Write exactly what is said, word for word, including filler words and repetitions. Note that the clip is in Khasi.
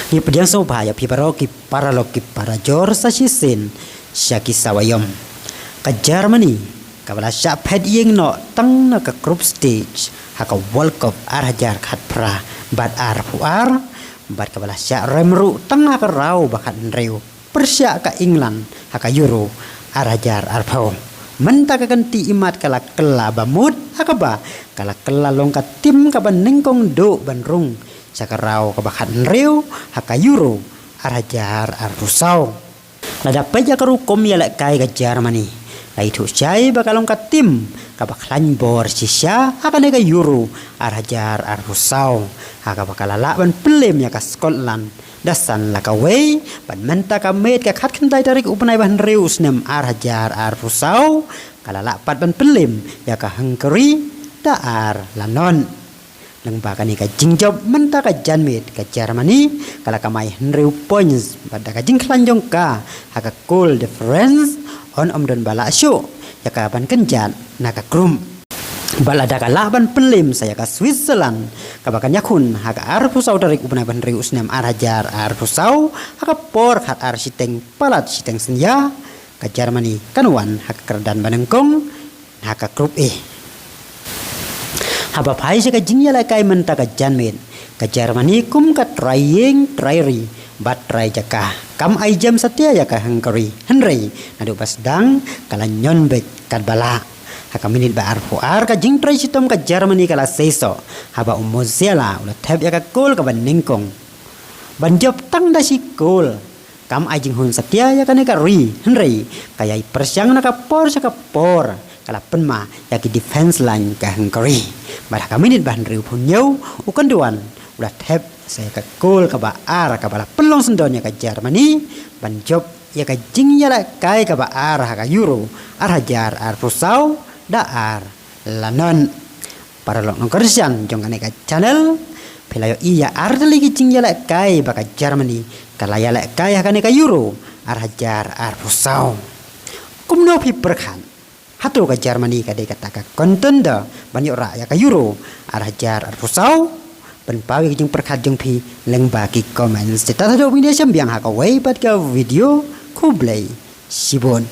Ngi pdiang sngewbha ïa phi baroh ki paralok ki parajor sa shisien sha ki sawa ïom. Ka Germany kaba la shah phet ïing noh tang na ka group stage ha ka World Cup ar hajar khatphra bad arphew ar, bad kaba la shah rem ruh tang ha ka round ba khathynriew pyrshah ka England ha ka Euro ar hajar arphew. Mynta ka kynti imat ka la kylla ba mut ha kaba ka la kylla long ka tim kaba nyngkong duh ban rung sha ka round kaba khathynriew ha ka Euro ar hajar arphew saw. Lada peit ïa ka rukom ïalehkai ka Germany, la ithuh shai ba ka long ka tim kaba khlaiñ bor shisha ha kane ka Euro ar hajar arphew saw, ha kaba ka la lah ban pynlem ïa ka Scotland da san la kawei, bad mynta ka miet ka khatkhyndai tarik u bnai ba hynriew u snem ar hajar arphew saw, ka la lah pat ban pynlem ïa ka Hungary da ar la nod. Lyngba kane ka jingjop mynta ka janmiet ka Germany ka la kamai hynriew points bad da ka jingkhlaiñ jong ka ha ka goal difference, yn ym don ba lah shuh ïa ka ban kynjat na ka group. Bad lada ka lah ban pynlem sa ïa ka Switzerland kaba kan ïakhun ha ka arphew saw tarik u bnai ba hynriew u snem ar hajar arphew saw, ha ka por khatar shiteng palat shiteng synñia, ka Germany kan wan ha ka kyrdan ba nyngkong ha ka group A. Haba phai sha ka jingïalehkai mynta ka janmiet, ka Germany kum ka trai ïing, trai ri bad trai jaka, kam ai jem satia ïa ka Hungary, hynrei naduh ba sdang ka la ñion beit katba lah. Ha ka minit ba arphew ar ka jingtrai shitom ka Germany ka la seisoh haba u Musiala u la thep ïa ka goal kaba nyngkong. Ban jop tang da shi goal, kam ai jinghun satia ïa kane ka ri, hynrei ka ïai pyrshang na ka por sha ka por, ka la pynma ïa ki defense line ka Hungary. Bad ha ka minit ba hynriewphew hynñiew u Gundogan u la thep sa ïa ka goal kaba ar kaba la pynlong syndon ïa ka Germany ban jop ïa ka jingïalehkai kaba ar ha ka Euro ar hajar arphew saw da ar la nod. Paralok nongkyrshan jong kane ka channel, phi la ïohi ïa ar tylli ki jingïalehkai ba ka Germany ka la ïalehkai ha kane ka Euro ar hajar arphew saw. Kumno phi pyrkhat? Hato ka Germany ka dei kata ka contender ban ïoh rah ïa ka Euro ar hajar arphew saw? Pynpaw ïa ki jingpyrkhat jong phi lyngba ki comments. Te ta haduh ba ngin ïa shem biang ha kawei pat ka video, khublei shibun.